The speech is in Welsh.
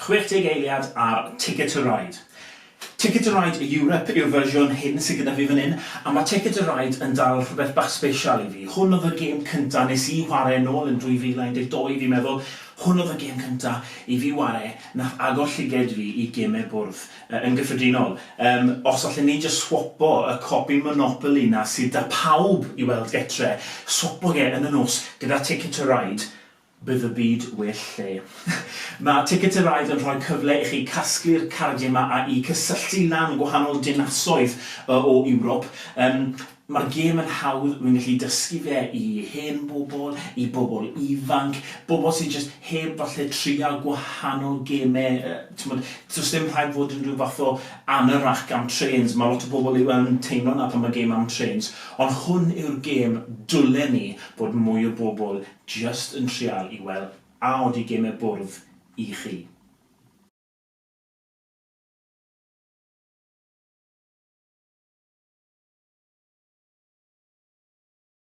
60 eiliad ar Ticket to Ride. Ticket to Ride Europe yw'r fersiwn hyn sydd gyda fi fan hyn, a mae Ticket to Ride yn dal rhywbeth bach sbesial i fi. Hwn oedd y gêm cynta nes i whare nôl yn 2012 fi'n meddwl. Hwn oedd y gêm cynta i fi whare nath agor llyged fi i gemau bwrdd yn gyffredinol. Yym, os allen ni jyst swapo y copi Monopoly 'na sydd 'da pawb i weld getre, swapo fe yn y nos gyda Ticket to Ride, Bydd y byd well lle. Mae Ticket to Ride yn rhoi cyfle i chi casglu'r cardiau 'ma a'u cysylltu lan gwahanol dinasoedd o Ewrop. Yym, mae'r gêm yn hawdd, wi'n gallu dysgu fe i hen bobl, i bobl ifanc, bobl sydd jyst heb falle trial gwahanol gemau, yy t'mod, does dim rhaid fod yn rhyw fath o anorak am trains, mae lot o bobl i weld yn teimlo 'na pan mae gêm am trains, ond hwn yw'r gêm dwlen ni bod mwy o bobl Jyst yn trial i wel a odi geme bwrdd i chi.